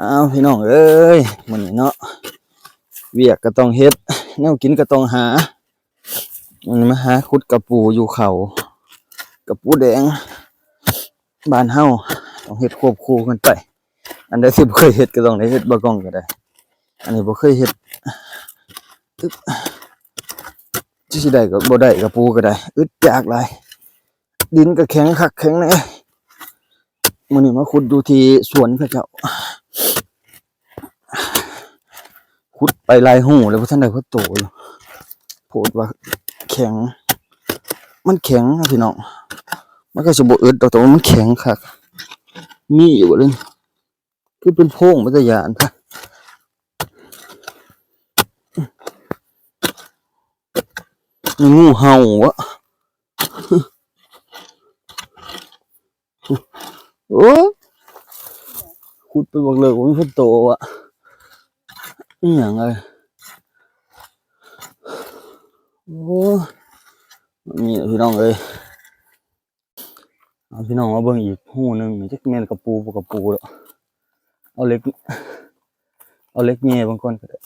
ອ້າວ ພີ່ນ້ອງເອີຍ ມື້ນີ້ເນາະ ວຽກກໍຕ້ອງເຮັດ ແນວກິນກໍຕ້ອງຫາ. ມື້ນີ້ມາຫາຂຸດກະປູຢູ່ເຂົາ ກະປູແດງບ້ານເຮົາ ຕ້ອງເຮັດຄວບຄູ່ກັນໄປ. ອັນໃດທີ່ບໍ່ເຄີຍເຮັດກໍຕ້ອງໄດ້ເຮັດ ບ່າວກ້ອງກໍໄດ້ ອັນນີ້ບໍ່ເຄີຍເຮັດ. ຊິໄດ້ກໍບໍ່ໄດ້ ກະປູກໍໄດ້ ອຶດຢາກຫຼາຍ ດິນກໍແຂງຄັກແຂງແນ່. ມື້ນີ້ມາຂຸດຢູ່ທີ່ສວນເຂົາເຈົ້າ ຂຸດໄປຫຼາຍຮູແລ້ວ ບໍ່ທັນໄດ້ພໍໂຕຢູ່ ໂພດວ່າແຂງ ມັນແຂງນະພີ່ນ້ອງ. ມັນກໍຊິບໍ່ອຶດດອກ ແຕ່ວ່າມັນແຂງຄັກ. ມີຢູ່ເດ້ ຄືເປັນໂພງ ເປັນຕາຢ້ານແທ້. ມີງູເຫົ່າວະ. ໂອ້ຍ ຂຸດໄປບັກເລີກ ບໍ່ມີເພິ່ນໂຕວະ. ອີຫຍັງເອີຍ ໂອ້ຍ ນີ້ແຫຼະ ພີ່ນ້ອງເອີຍ. ເອົາ ພີ່ນ້ອງມາເບິ່ງອີກຮູໜຶ່ງ ຈັກແມ່ນກະປູບໍ່ກະປູດອກ. ເອົາເຫຼັກ ເອົາເຫຼັກແຍ່ເບິ່ງກ່ອນກໍໄດ້.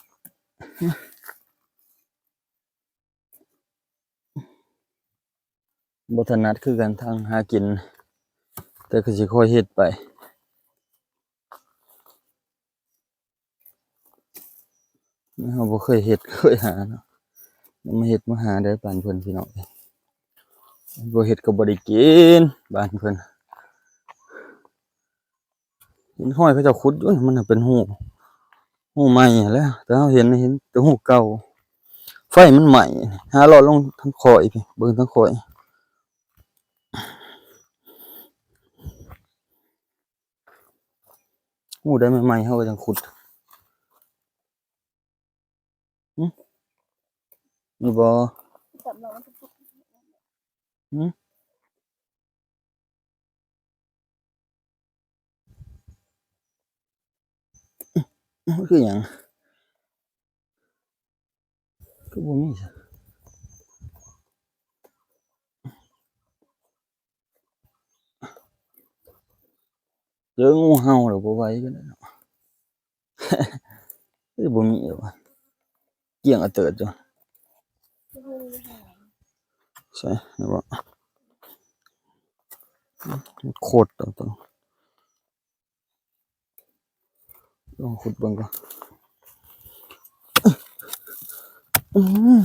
ບໍ່ຖະໜັດຄືກັນທາງຫາກິນ ແຕ່ກໍຊິຄ່ອຍເຮັດໄປ. ເຮົາບໍ່ເຄີຍເຮັດເຄີຍຫາເນາະ ມາເຮັດມາຫາໄດ້ປານເພິ່ນ ພີ່ນ້ອງເອີຍ. ບໍ່ເຮັດກໍບໍ່ໄດ້ກິນ ບ້ານເພິ່ນ. ເຫັນຮອຍເຂົາເຈົ້າຂຸດຢູ່ ມັນເປັນຮູ ຮູໃໝ່ຫັ້ນແຫຼະ ແຕ່ເຮົາເຫັນ ເຫັນແຕ່ຮູເກົ່າ. ໄຟມັນໄໝ້ ຫາເລາະລົງທາງຄ້ອຍພີ້ ເບິ່ງທາງຄ້ອຍ. ຮູ້ໄດ້ໃໝ່ໆ ເຮົາກໍຈັ່ງຂຸດ. ຫຶ? ມີບໍ່? ຫຶ? ມັນຄືຫຍັງ? ຄືບໍ່ມີຊະ. ເຈີງູເຫົ່າແລ້ວບໍ່ໄຫວກັນເນາະ. ຄືບໍ່ມີຫວະ ກ້ຽງອະເຕີດຢູ່. ໃສ່ ໂຄດເອົາຕົວ ລອງຂຸດເບິ່ງກ່ອນ. ອືມ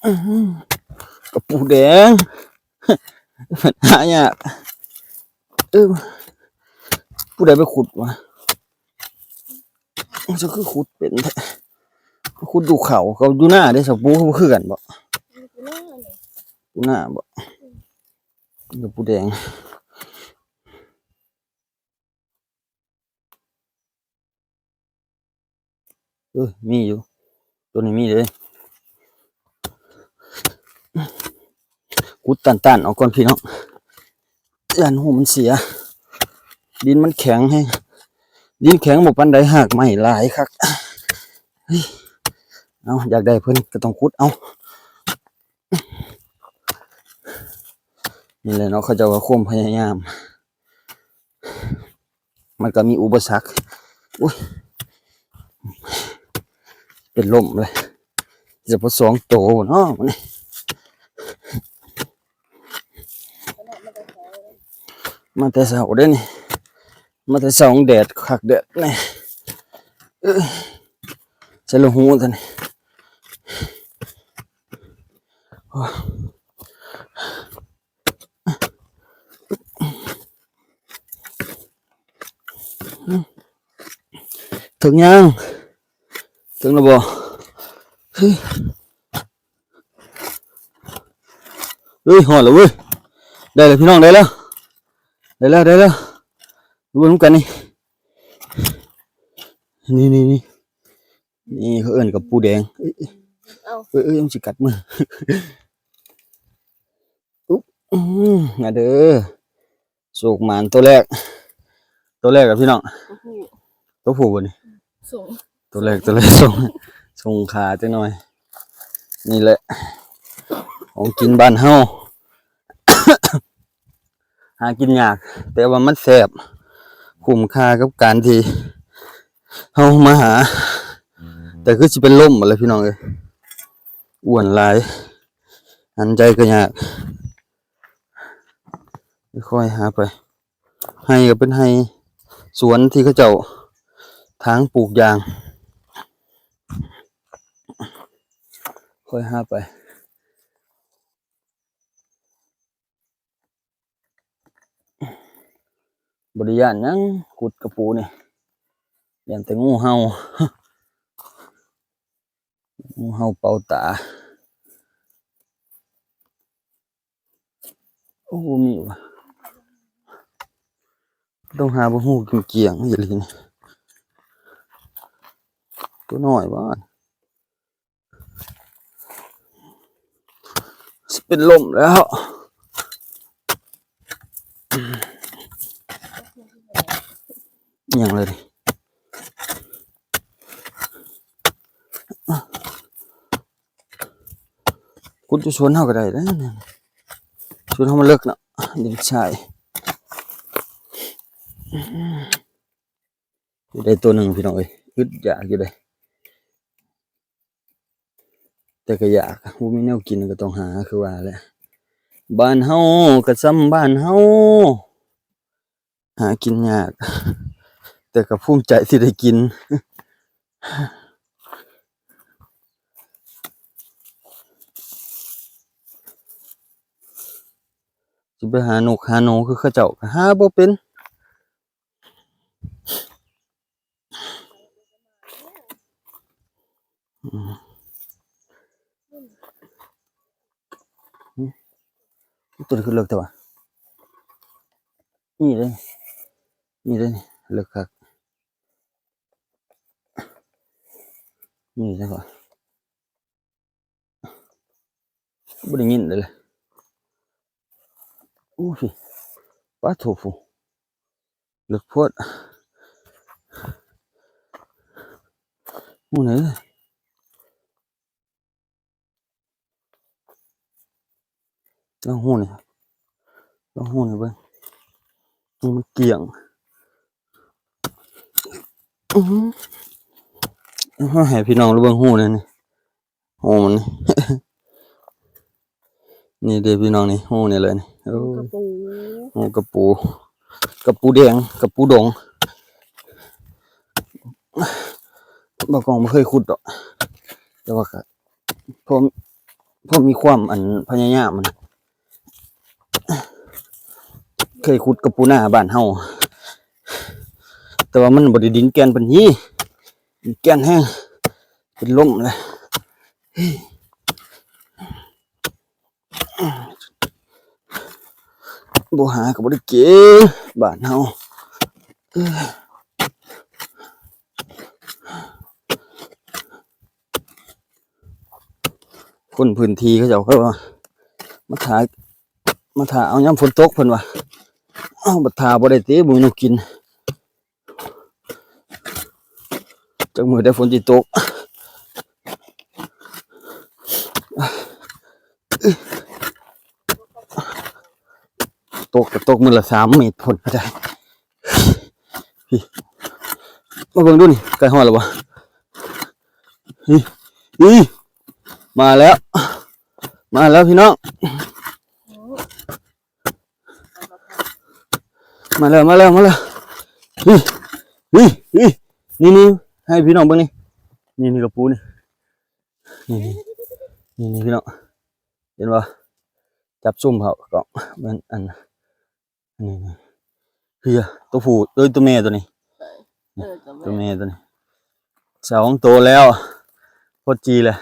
ອືມ ກະປູແດງ ຫາຍາກ. ເອີ ຜູ້ໃດໄປຂຸດວະ? ມັນຈະຄືຂຸດເປັນແທ້ ຂຸດຢູ່ເຂົາ ເຂົາຢູ່ນາເດ້. ສະປູຄືກັນບໍ່? ຢູ່ນາເດ້ ຢູ່ນາບໍ່? ກະປູແດງ. ເອີ ມີຢູ່ ໂຕນີ້ມີເດ້. ຂຸດຕັນໆ ອອກກ່ອນພີ່ນ້ອງ ຢ້ານຮູມັນເສຍ. ດິນມັນແຂງແຮງ ດິນແຂງບໍ່ປານໃດ ຮາກໄມ້ຫຼາຍຄັກ. ເອົາ ຢາກໄດ້ເພິ່ນກໍຕ້ອງຂຸດເອົາ. ນີ້ແຫຼະເນາະ ເຂົາເຈົ້າວ່າຄວາມພະຍາຍາມ ມັນກໍມີອຸປະສັກ. ໂອ້ຍ ເປັນລົມເລີຍ ຈະພໍສອງໂຕເນາະມື້ນີ້. ມາແຕ່ເຊົ້າເດ້ນີ້ ມາແຕ່ເຊົ້າ ແດດຄັກແດດແນ່. ເອີ ໃສ່ລະຫູຕົວນີ້. ເຖິງຍັງ? ເຖິງແລ້ວບໍ່? ເຮີ້ຍ ຮອດແລ້ວເວີ້ຍ. ໄດ້ແລ້ວພີ່ນ້ອງ ໄດ້ແລ້ວ ໄດ້ແລ້ວ ໄດ້ແລ້ວ. ເບິ່ງນຳກັນນີ້ ນີ້ ນີ້ ນີ້ ນີ້ ເຂົາເອີ້ນກະປູແດງ. ເອີ ເອີ ມັນຊິກັດມື. ອຸບ ອືມ ມາເດີ ໂຊກໝານໂຕແລກ ໂຕແລກລະພີ່ນ້ອງ. ໂຕຜູ້ ໂຕຜູ້ບໍ່ນີ້? ໂຕແລກ ໂຕແລກ ສົ່ງ ສົ່ງຂາຈັກໜ່ອຍ. ນີ້ແຫຼະ ຂອງກິນບ້ານເຮົາ ຫາກິນຍາກ ແຕ່ວ່າມັນແຊບ. ຄຸ້ມຄ່າກັບການທີ່ເຮົາມາຫາ ແຕ່ຄືຊິເປັນລົມໝົດແລ້ວພີ່ນ້ອງເອີຍ ອ້ວນຫຼາຍ ຫັນໃຈກໍຍາກ ຄ່ອຍຫາໄປ ໄຮ່ກໍເປັນໄຮ່ສວນທີ່ເຂົາເຈົ້າຖາງປູກຢາງ ຄ່ອຍຫາໄປ. ບໍ່ໄດ້ຢ້ານຫຍັງ ຂຸດກະປູນີ້ ຢ້ານແຕ່ງູເຫົ່າ ງູເຫົ່າເປົ່າຕາ. ໂອ້ ບໍ່ມີຫວາ ຕ້ອງຫາເບິ່ງຮູກຽງໆ ອີ່ຫຼີນີ້ ຕົວນ້ອຍບໍ່ ຊິເປັນລົມແລ້ວ ຫຍັງເລີຍ ຂຸດຢູ່ສວນເຮົາກໍໄດ້ເດ້ ສວນເຮົາມັນເລິກເນາະ ດິນຊາຍ ຢູ່ໄດ້ຕົວໜຶ່ງພີ່ນ້ອງເອີຍ ອຶດຢາກຢູ່ເດ້ ແຕ່ກໍຢາກ ບໍ່ມີແນວກິນກໍຕ້ອງຫາ ຄືວ່າແຫຼະ ບ້ານເຮົາກໍຊ່ຳບ້ານເຮົາ ຫາກິນຍາກ ແຕ່ກໍພູມໃຈທີ່ໄດ້ກິນ ຊິໄປຫານົກຫາໜູຄືເຂົາເຈົ້າກໍຫາບໍ່ເປັນ. ອືມ ອືມ ຕົວນີ້ຄືເລິກແທ້ຫວາ ນີ້ເດ້ ນີ້ເດ້ ເລິກຄັກ ນີ້ເດ້ຫວາ. ບໍ່ໄດ້ຍິນເລີຍ ໂອ້ຍ ປາໂທ້ ເລິກໂພດ ໂອ້ຍ ລອງຮູນີ້ ລອງຮູນີ້ເບິ່ງ ມັນກ້ຽງ ອື ເອົາໃຫ້ພີ່ນ້ອງເບິ່ງຮູນີ້ ນີ້ ຮູມັນ ນີ້ເດ້ພີ່ນ້ອງ ນີ້ຮູນີ້ເລີຍນີ້ ໂອ້ ກະປູ ຮູກະປູ ກະປູແດງ ກະປູດົງ ບ່າວກ້ອງບໍ່ເຄີຍຂຸດດອກ ແຕ່ວ່າກະ ພໍ ພໍມີຄວາມ ອັນ ພະຍາຍາມຫັ້ນ ເຄີຍຂຸດກະປູນາບ້ານເຮົາ ແຕ່ວ່າມັນບໍ່ໄດ້ດິນແກ່ນປານນີ້ ດິນແກ່ນແຮງ ເປັນລົມແລ້ວ ບໍ່ຫາກໍບໍ່ໄດ້ກິນ ບ້ານເຮົາ ຄົນພື້ນທີ່ເຂົາເຈົ້າກໍວ່າ ມາຖ້າ ມາຖ້າເອົາຍາມຝົນຕົກ ເພິ່ນວ່າ ເອົາ ບັດຖ້າບໍ່ໄດ້ຕິ ບໍ່ມີແນວກິນ. ຈັກມື້ໃດຝົນຊິຕົກ ຕົກກໍຕົກມື້ລະສາມເມັດພຸ້ນກໍໄດ້. ມາເບິ່ງດູນີ້ ໃກ້ຮອດແລ້ວບໍ່? ນີ້ ນີ້ ມາແລ້ວ ມາແລ້ວພີ່ນ້ອງ. ມາແລ້ວ ມາແລ້ວ ມາແລ້ວ ນີ້ ນີ້ ນີ້ ນີ້ ໃຫ້ພີ່ນ້ອງເບິ່ງນີ້ ນີ້ ນີ້ກະປູນີ້ ນີ້ ນີ້ ນີ້ ພີ່ນ້ອງ ເຫັນບໍ່? ຈັບຊູມເຂົ້າກ້ອງ ແມ່ນອັນ ນີ້ ນີ້ ເຮືອ ຕົວຜູ້ ເອີຍ ຕົວແມ່ຕົວນີ້ ເອີ ຕົວແມ່ ຕົວແມ່ຕົວນີ້ ສອງໂຕແລ້ວ ພໍຈີແລ້ວ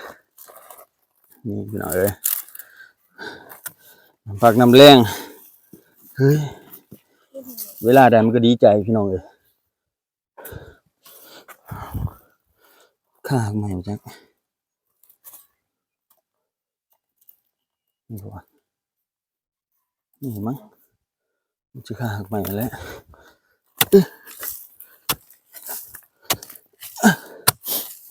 ນີ້ພີ່ນ້ອງເອີຍ ນຳພັກນຳແລງ ເຮີ້ຍ ເວລາໃດມັນກໍດີໃຈພີ່ນ້ອງເອີຍ. ຄາຫາກໄມ້ຈັກ ນີ້ບໍ່ ນີ້ມັ້ງ ມັນຊິຄາຫາກໄມ້ແຫຼະ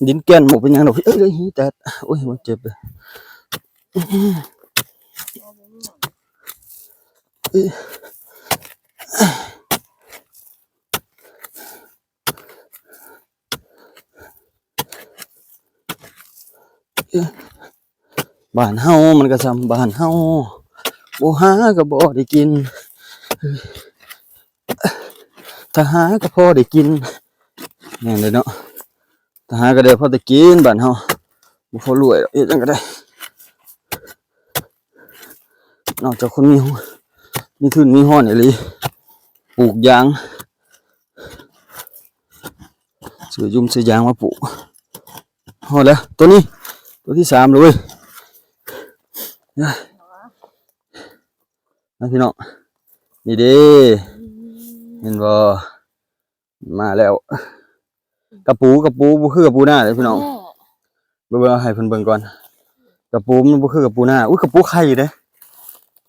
ດິນແກ່ນບໍ່ເປັນຫຍັງດອກ ເອີຍ ແຕດ ໂອ້ຍ ມັນເຈັບເດ້ ເອີຍ ເອີຍ. ບ້ານເຮົາມັນກໍຊ່ຳບ້ານເຮົາ ບໍ່ຫາກໍບໍ່ໄດ້ກິນ ຖ້າຫາກໍພໍໄດ້ກິນ ແມ່ນເດ້ເນາະ ຖ້າຫາກໍໄດ້ພໍໄດ້ກິນ ບ້ານເຮົາບໍ່ພໍລວຍດອກ ເຮັດຫຍັງກໍໄດ້ ນອກຈາກຄົນມີ ມີທຶນມີຮອນອີ່ຫຼີ ປູກຢາງ ຊື້ຢຸ່ມຊື້ຢາງມາປູກ ຮອດແລ້ວ ໂຕນີ້ ໂຕທີສາມແລ້ວເວີຍ ນະພີ່ນ້ອງ ນີ້ເດ້ ເຫັນບໍ່ ມາແລ້ວ ກະປູ ກະປູບໍ່ຄືກະປູນາເດ້ພີ່ນ້ອງ ເບິ່ງ ເບິ່ງ ເອົາໃຫ້ເພິ່ນເບິ່ງກ່ອນ ກະປູມັນບໍ່ຄືກະປູນາ ອຸ້ຍ ກະປູໄຂ່ເດ້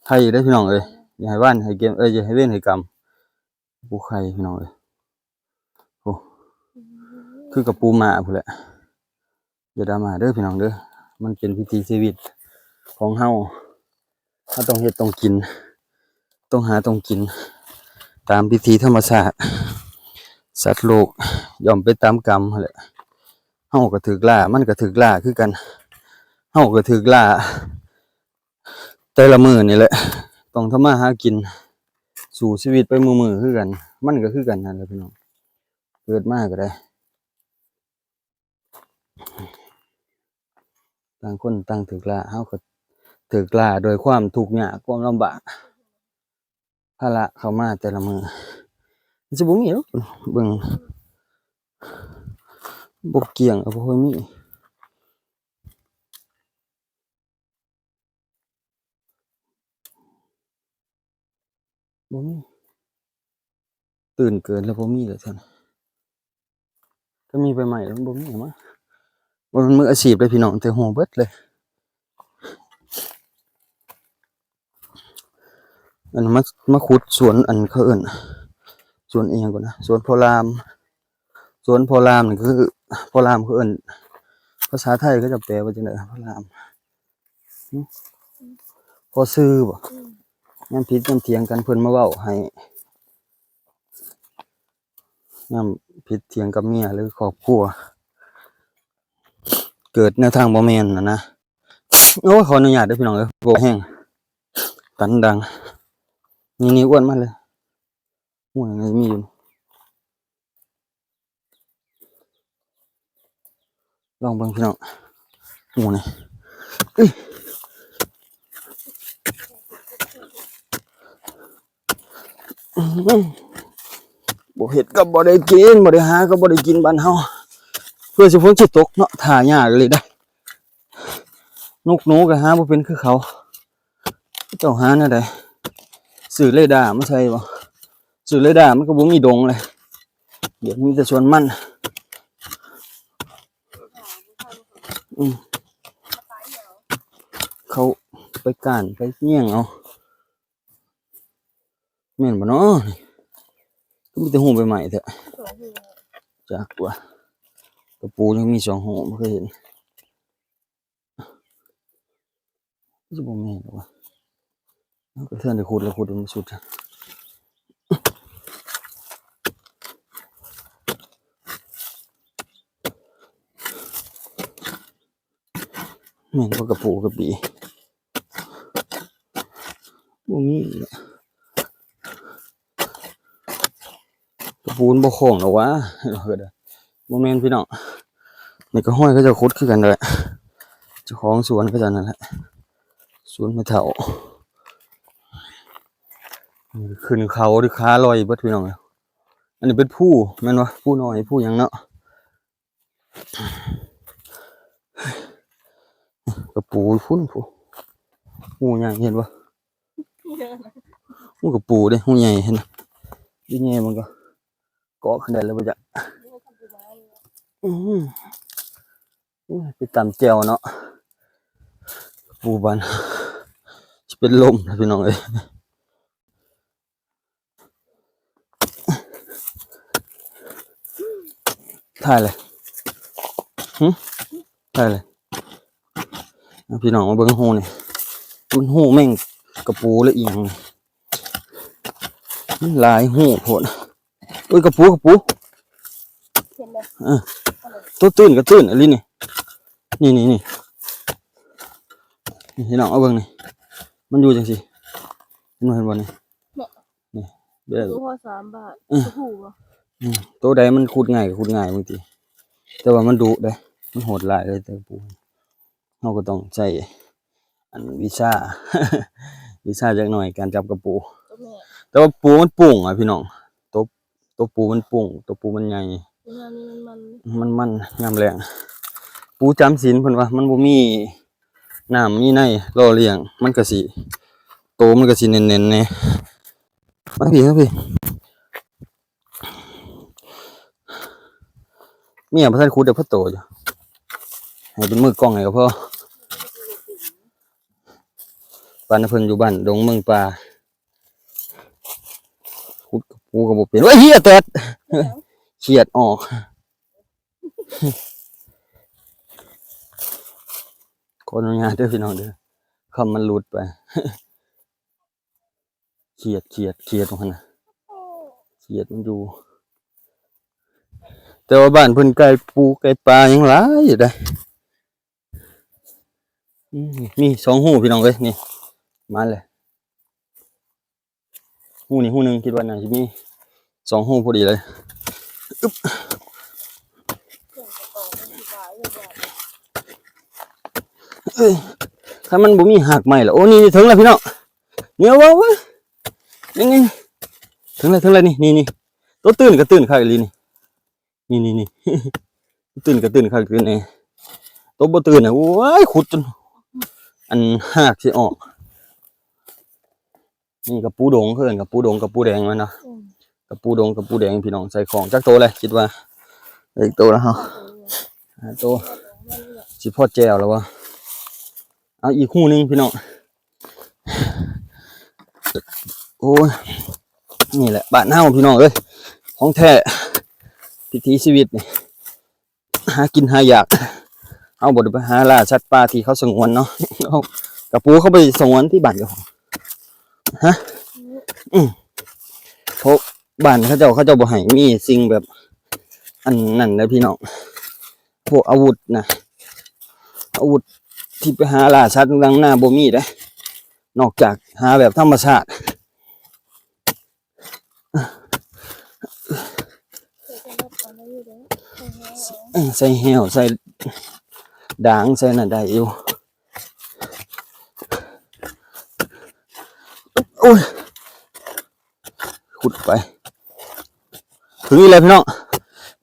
ໄຂ່ເດ້ພີ່ນ້ອງເອີຍ ຢ່າໃຫ້ຫວ່ານໃຫ້ເກັບ ເອີຍ ຢ່າໃຫ້ເວນໃຫ້ກຳ ກະປູໄຂ່ພີ່ນ້ອງເອີຍ ໂອ້ ຄືກະປູໝາພຸ້ນແຫຼະ ຢ່າດຣາມາເດີພີ່ນ້ອງເດີ ມັນເປັນວິຖີຊີວິດຂອງເຮົາ ເຮົາຕ້ອງເຮັດຕ້ອງກິນ ຕ້ອງຫາຕ້ອງກິນຕາມວິຖີທຳມະຊາດ ສັດໂລກຍ່ອມເປັນຕາມກຳຫັ້ນແຫຼະ ເຮົາກໍຖືກລ່າ ມັນກໍຖືກລ່າຄືກັນ ເຮົາກໍຖືກລ່າ ແຕ່ລະມື້ນີ້ແຫຼະ ຕ້ອງທຳມາຫາກິນ ສູ້ຊີວິດໄປມື້ໆຄືກັນ ມັນກໍຄືກັນຫັ້ນແຫຼະພີ່ນ້ອງ ເກີດມາກໍໄດ້ ຕ່າງຄົນຕ່າງຖືກລ່າ ເຮົາກໍຖືກລ່າດ້ວຍຄວາມທຸກຍາກ ຄວາມລຳບາກ ພາລະເຂົ້າມາແຕ່ລະມື້ ມັນຊິບໍ່ມີດອກ ເບິ່ງ ບໍ່ກ້ຽງກໍບໍ່ຄ່ອຍມີ. ບໍ່ມີ ຕື່ນເກີນແລ້ວ ບໍ່ມີແລ້ວຊັ້ນ ກໍມີໃບໄມ້ແລ້ວ ມັນບໍ່ມີຫຍັງມາ ບໍ່ແມ່ນມືອາຊີບເດ້ພີ່ນ້ອງ ແຕ່ຮູ້ເບິດເລີຍ ອັນມາ ມາຂຸດສວນ ອັນເຂົາເອີ້ນສວນອີ່ຫຍັງກ່ອນນະ ສວນພໍ່ລາມ ສວນພໍ່ລາມນີ້ຄື ພໍ່ລາມເຂົາເອີ້ນ ພາສາໄທເຂົາເຈົ້າແປວ່າຈັ່ງໃດ ພໍ່ລາມ ພໍຊື່ບໍ່ ອືມ ຍາມຜິດຍາມຖຽງກັນ ເພິ່ນມາເວົ້າໃຫ້ ຍາມຜິດຖຽງກັບເມຍ ຫຼື ຄອບຄົວ ເກີດແນວທາງບໍ່ແມ່ນຫັ້ນນະ ໂອ້ຍ ຂໍອະນຸຍາດເດີພີ່ນ້ອງເອີຍ ບໍ່ແຮງ ຕັນດັງ ນີ້ໆ ອ້ວນມາເລີຍ ໂອ້ຍ ຍັງມີຢູ່ ລອງເບິ່ງພີ່ນ້ອງ ໝູນີ້ ບໍ່ເຮັດກໍບໍ່ໄດ້ກິນ ບໍ່ໄດ້ຫາກໍບໍ່ໄດ້ກິນ ບ້ານເຮົາ ເພື່ອຊິຝົນຊິຕົກເນາະ ຖ້າຍາກອີ່ຫຼີເດ້ ນົກໜູກໍຫາບໍ່ເປັນຄືເຂົາ ເຈົ້າຫາແນວໃດ ຊື້ເຣດ້າມາໃສ່ບໍ່ ຊື້ເຣດ້າມັນກໍບໍ່ມີດົງເລີຍ ດຽວນີ້ມີແຕ່ສວນມັນ ອືມ ເຂົາໄປກ້ານໄປແຍງເອົາ ແມ່ນບໍ່ເນາະ ນີ້ ຄືມີແຕ່ຮູບໃບໄມ້ແທ້ ສອງຮູບ ຈັກວ່າ ກະປູຍັງມີສອງຮູບ ບໍ່ເຄີຍເຫັນ ຄືຊິບໍ່ແມ່ນດອກວະ ເຮົາກໍເທື່ອໄດ້ຂຸດແລ້ວ ຂຸດຈົນມັນສຸດ ແມ່ນບໍ່ ກະປູກະປີ ບໍ່ມີ ກະປູມັນບໍ່ຄ່ອງດອກຫວາ ບໍ່ແມ່ນພີ່ນ້ອງ ນີ້ກໍຫ້ອຍເຂົາເຈົ້າຂຸດຄືກັນແຫຼະ ເຈົ້າຂອງສວນເຂົາເຈົ້ານັ້ນແຫຼະ ສວນແມ່ເຖົ້າ ຂຶ້ນເຂົາ ຫຼື ຂາລອຍເບິດພີ່ນ້ອງ ອັນນີ້ເປັນພູແມ່ນບໍ່ ພູນ້ອຍ ພູຫຍັງເນາະ ກະປູພຸ້ນ ພູ ຮູໃຫຍ່ ເຫັນບໍ່ ຮູກະປູເດ້ ຮູໃຫຍ່ ເຫັນ ດີແຍ່ມັນກໍເກາະຂຶ້ນໄດ້ແລ້ວບໍ່ຈັກ ອືມ ໂອ້ຍ ໄປຕຳແຈ່ວເນາະ ກະປູບານ ຊິເປັນລົມແລ້ວພີ່ນ້ອງເອີຍ. ຖ່າຍເລີຍ ຫຶ ຖ່າຍເລີຍ ພີ່ນ້ອງມາເບິ່ງຮູນີ້ ມັນຮູແມງກະປູ ຫຼື ອີ່ຫຍັງ ມັນຫຼາຍຮູໂພດ ໂອ້ຍ ກະປູ ກະປູ ເຫັນແລ້ວ ເອີ ໂຕຕື້ນກໍຕື້ນອີ່ຫຼີນີ້ ນີ້ໆໆ ນີ້ພີ່ນ້ອງ ເອົາເບິ່ງນີ້ ມັນຢູ່ຈັ່ງຊີ້ ເຫັນບໍ່ ເຫັນບໍ່ນີ້ ນີ້ ແບບ ໂຕລະສາມບາດ ເອີ ໂຕຜູ້ບໍ່ ອືມ ໂຕໃດມັນຂຸດງ່າຍກໍຂຸດງ່າຍບາງທີ ແຕ່ວ່າມັນດຸເດ້ ມັນໂຫດຫຼາຍເລີຍ ແຕ່ກະປູ ເຮົາກໍຕ້ອງໃຊ້ອັນວິຊາ ວິຊາຈັກໜ່ອຍ ການຈັບກະປູ ໂຕແມ່ ແຕ່ວ່າປູມັນປຸ້ງອະພີ່ນ້ອງ ໂຕ ໂຕປູມັນປຸ້ງ ໂຕປູມັນໃຫຍ່ ມັນມັນ ມັນມັນ ຍາມແລ້ງ ປູຈຳສິນເພິ່ນວ່າ ມັນບໍ່ມີນ້ຳມີໃນຫຼໍ່ລ້ຽງ ມັນກະຊິ ໂຕມັນກະຊິແໜ້ນໆແດ່ ມາພີ້ ມາພີ້ ເມຍບໍ່ທັນຂຸດໄດ້ພໍໂຕຢູ່ ໃຫ້ເປັນມືກ້ອງໃຫ້ກໍພໍ ປານເພິ່ນຢູ່ບ້ານດົງເມືອງປ່າ ຂຸດກະປູກໍບໍ່ເປັນ ໂອ້ຍ ເຫຍແຕດ ຂຽດອອກ ຂໍອະນຸຍາດເດີພີ່ນ້ອງເດີ ຄຳມັນຫຼຸດໄປ ຂຽດ ຂຽດ ຂຽດຫັ້ນນະ ຂຽດມັນຢູ່ ແຕ່ວ່າບ້ານເພິ່ນໄກ່ປູໄກ່ປາຍັງຫຼາຍຢູ່ເດ້ ອືມ ມີສອງຮູພີ່ນ້ອງເອີຍ ນີ້ ມາແລ້ວ ຮູນີ້ຮູໜຶ່ງ ຄິດວ່າໜ້າຊິມີສອງຮູພໍດີເລີຍ ອຶບ ເອີຍ ຄັນມັນບໍ່ມີຮາກໄມ້ລະ ໂອ້ ນີ້ ນີ້ເຖິງແລ້ວພີ່ນ້ອງ ນີ້ ເອົາ ເອົາ ນີ້ ນີ້ ເຖິງແລ້ວ ເຖິງແລ້ວ ນີ້ ນີ້ ໂຕຕື່ນກໍຕື່ນຄັກອີ່ຫຼີນີ້ ນີ້ ນີ້ ນີ້ ຕື່ນກໍຕື່ນຄັກຕື່ນແນ່ ໂຕບໍ່ຕື່ນນະ ໂອ້ຍ ຂຸດຈົນ ອັນ ຮາກຊິອອກ ນີ້ກະປູດົງ ເອີ້ນກະປູດົງ ກະປູແດງແມ່ນເນາະ ອືມ ກະປູດົງ ກະປູແດງ ພີ່ນ້ອງ ໃສ່ຂອງຈັກໂຕແລ້ວ ຄິດວ່າ ເອີ ອີກໂຕແລ້ວເຮົາ ຫ້າໂຕ ຫ້າໂຕ ຊິພໍແຈ່ວແລ້ວບໍ່ ເອົາອີກຮູໜຶ່ງພີ່ນ້ອງ ໂອ້ຍ ນີ້ແຫຼະບ້ານເຮົາພີ່ນ້ອງເອີຍ ຂອງແທ້ ວິຖີຊີວິດນີ້ ຫາກິນຫາຢາກ ເຮົາບໍ່ໄດ້ໄປຫາລ່າສັດປ່າທີ່ເຂົາສະຫງວນເນາະ ກະປູເຂົາໄປສະຫງວນທີ່ບ້ານເຂົາ ຮະ ອືມ ເພາະບ້ານເຂົາເຈົ້າ ເຂົາເຈົ້າບໍ່ໃຫ້ມີສິ່ງແບບ ອັນນັ້ນເດີພີ່ນ້ອງ ພວກອາວຸດນະ ອາວຸດທີ່ໄປຫາລ່າສັດຕ່າງໆນາບໍ່ມີເດ້ ນອກຈາກຫາແບບທຳມະຊາດ ເອີ ໃສ່ແຮ້ວ ໃສ່ດາງ ໃສ່ນັ້ນໄດ້ຢູ່ ໂອ້ຍ ຂຸດໄປ ເຖິງອີກແລ້ວພີ່ນ້ອງ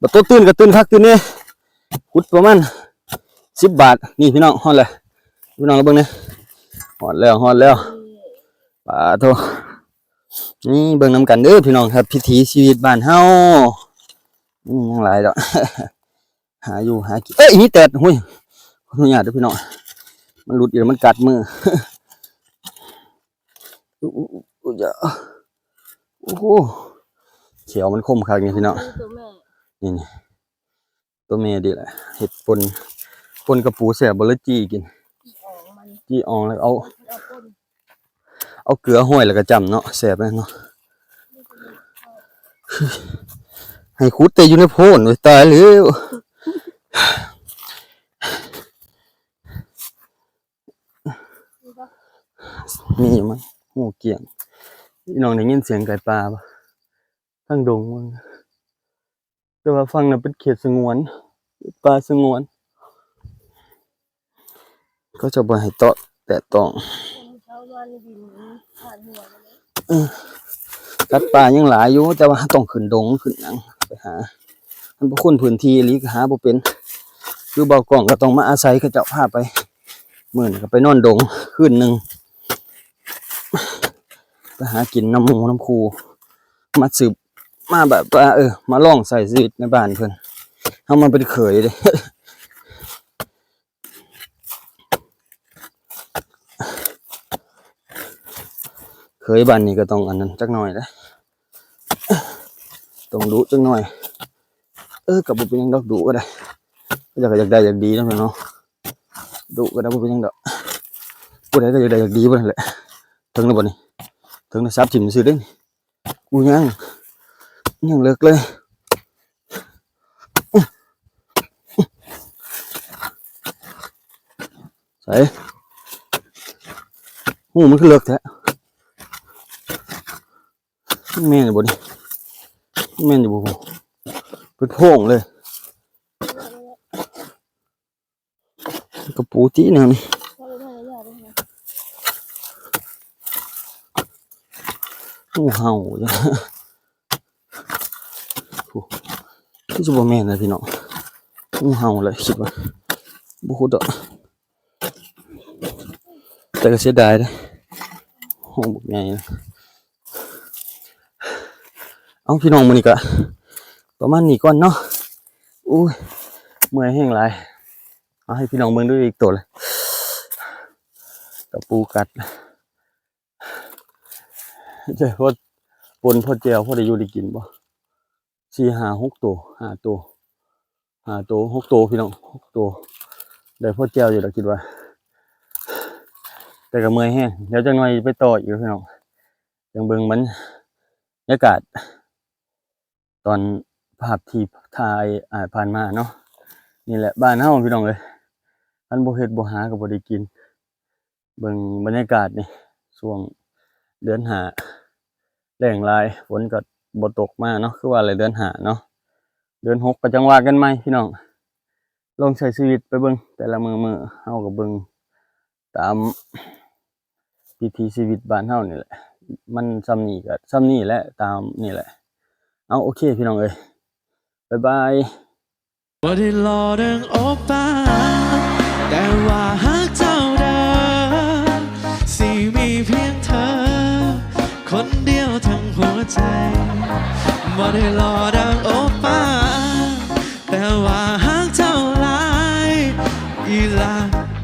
ບັດໂຕຕື່ນກໍຕື່ນຄັກຕື່ນແນ່ ຂຸດປະມານສິບບາດ ນີ້ພີ່ນ້ອງ ຮອດແລ້ວ ພີ່ນ້ອງລອງເບິ່ງແນ່ ຮອດແລ້ວ ຮອດແລ້ວ ປາໂທ້ ນີ້ເບິ່ງນຳກັນເດີພີ່ນ້ອງຄັບ ວິຖີຊີວິດບ້ານເຮົາ ອືມ ຍັງຫຼາຍດອກ ຫາຢູ່ຫາກິນ ເອີຍ ມີແຕດ ໂອ້ຍ ຂໍອະນຸຍາດເດີພີ່ນ້ອງ ມັນຫຼຸດຢູ່ ມັນກັດມື ໂອ້ ໂອ້ ໂອ້ ໂອ້ ໂອ້ໂຫ ແຂ້ວມັນຄົມຄັກນີ້ພີ່ນ້ອງ ໂຕແມ່ ນີ້ໆ ໂຕແມ່ນີ້ແຫຼະ ເຮັດປົ່ນ ປົ່ນກະປູແຊບບໍ່ ຫຼືຈີ່ກິນ ຈີ່ອອງມັນ ຈີ່ອອງແລ້ວເອົາ ເອົາເກືອຫ້ອຍແລ້ວກໍຈ້ຳເນາະ ແຊບແລ້ວເນາະ ໃຫ້ຂຸດແຕ່ຢູ່ໃນໂພນເວີຍ ຕາຍແລ້ວ ມີຢູ່ມັນ ຫູກຽງ ພີ່ນ້ອງໄດ້ຍິນສຽງໄກ່ປ່າບໍ່? ທາງດົງເບິ່ງ ແຕ່ວ່າຝັ່ງນັ້ນເປັນເຂດສະຫງວນ ເປັນປ່າສະຫງວນ ເຂົາເຈົ້າບໍ່ໃຫ້ເຕາະແຕະຕ້ອງ ເອີ ສັດປ່າຍັງຫຼາຍຢູ່ ແຕ່ວ່າເຮົາຕ້ອງຂຶ້ນດົງຂຶ້ນຫຍັງໄປຫາ ມັນບໍ່ຄຸ້ນພື້ນທີ່ອີ່ຫຼີ ກໍຫາບໍ່ເປັນ ຄືບ່າວກ້ອງກໍຕ້ອງມາອາໄສເຂົາເຈົ້າພາໄປ ມື້ນັ້ນກໍໄປນອນດົງຄືນໜຶ່ງ ໄປຫາກິນນຳໝູ່ນຳຄູ່ ມາສືບມາແບບວ່າ ເອີ ມາລອງໃຊ້ຊີວິດໃນບ້ານເພິ່ນ ເຮົາມາເປັນເຂີຍເດ້ ເຂີຍບ້ານນີ້ກໍຕ້ອງອັນນັ້ນຈັກໜ້ອຍເດ້ ຕ້ອງດຸຈັກໜ້ອຍ ເອີ ກໍບໍ່ເປັນຫຍັງດອກ ດຸກໍໄດ້ ເຂົາເຈົ້າກໍຢາກໄດ້ຢາກດີນຳເນາະ ດຸກໍໄດ້ ບໍ່ເປັນຫຍັງດອກ ຜູ້ໃດກໍຢາກໄດ້ຢາກດີເບິດຫັ້ນແຫຼະ ເຖິງແລ້ວບໍ່ນີ້ ເຖິງແລ້ວ ສັບຖິ້ມຊື່ເດ້ນີ້ ອູຍັງ ຍັງເລິກເລີຍ ໃສ ຮູມັນຄືເລິກແທ້. ແມ່ນຢູ່ບໍ່ນີ້? ແມ່ນຢູ່ບໍ່? ເປັນໂພງເລີຍ. ກະປູຕິແນວນີ້. ງູເຫົ່າ. ໂອ້ ຄືຊິບໍ່ແມ່ນນະພີ່ນ້ອງ. ງູເຫົ່າແຫຼະຄິດວ່າ. ບໍ່ຮູ້ດອກ. ແຕ່ກໍເສຍດາຍເດ້ ໂຮງບັກໃຫຍ່ນະ. ເອົາ ພີ່ນ້ອງ ມື້ນີ້ກໍປະມານນີ້ກ່ອນເນາະ. ໂອ້ຍ ເມື່ອຍແຮງຫຼາຍ. ເອົາ ໃຫ້ພີ່ນ້ອງເບິ່ງດູອີກໂຕລະ ຕະປູກັດ. ເຈົ້າ ພໍ ປົ່ນພໍແຈ່ວ ພໍໄດ້ຢູ່ໄດ້ກິນບໍ່? ສີ່ ຫ້າ ຫົກໂຕ ຫ້າໂຕ ຫ້າໂຕ ຫົກໂຕ ພີ່ນ້ອງ ຫົກໂຕ ໄດ້ພໍແຈ່ວຢູ່ດອກ ຄິດວ່າ ແຕ່ກໍເມື່ອຍແຮງ. ດຽວຈັກໜ່ອຍໄປຕໍ່ອີກ ພີ່ນ້ອງ. ຈັ່ງເບິ່ງບັນຍາກາດຕອນ ພາບທີ່ຖ່າຍ ອ່າ ຜ່ານມາເນາະ. ນີ້ແຫຼະບ້ານເຮົາ ພີ່ນ້ອງເອີຍ. ຄັນບໍ່ເຮັດບໍ່ຫາກໍບໍ່ໄດ້ກິນ. ເບິ່ງບັນຍາກາດນີ້ ຊ່ວງເດືອນຫ້າ ແລ້ງຫຼາຍ ຝົນກໍບໍ່ຕົກມາເນາະ. ຄືວ່າແຫຼະ ເດືອນຫ້າເນາະ. ເດືອນຫົກກໍຈັ່ງວ່າກັນໃໝ່ ພີ່ນ້ອງ. ລອງໃຊ້ຊີວິດໄປເບິ່ງ ແຕ່ລະມື້ໆ ເຮົາກໍເບິ່ງຕາມວິຖີຊີວິດບ້ານເຮົານີ້ແຫຼະ. ມັນສ່ຳນີ້ກໍສ່ຳນີ້ແຫຼະ ຕາມນີ້ແຫຼະ. ເອົາ ໂອເຄ ພີ່ນ້ອງເອີຍ ບາຍບາຍ. ບໍ່ໄດ້ຫຼໍ່ດັ່ງໂອປ້າ ແຕ່ວ່າຮັກເຈົ້າເດີ ຊິມີພຽງເທີຄົນດຽວທັງຫົວໃຈ. ບໍ່ໄດ້ຫຼໍ່ດັ່ງໂອປ້າ ແຕ່ວ່າຮັກເຈົ້າຫຼາຍ ອີ່ຫຼ້າ.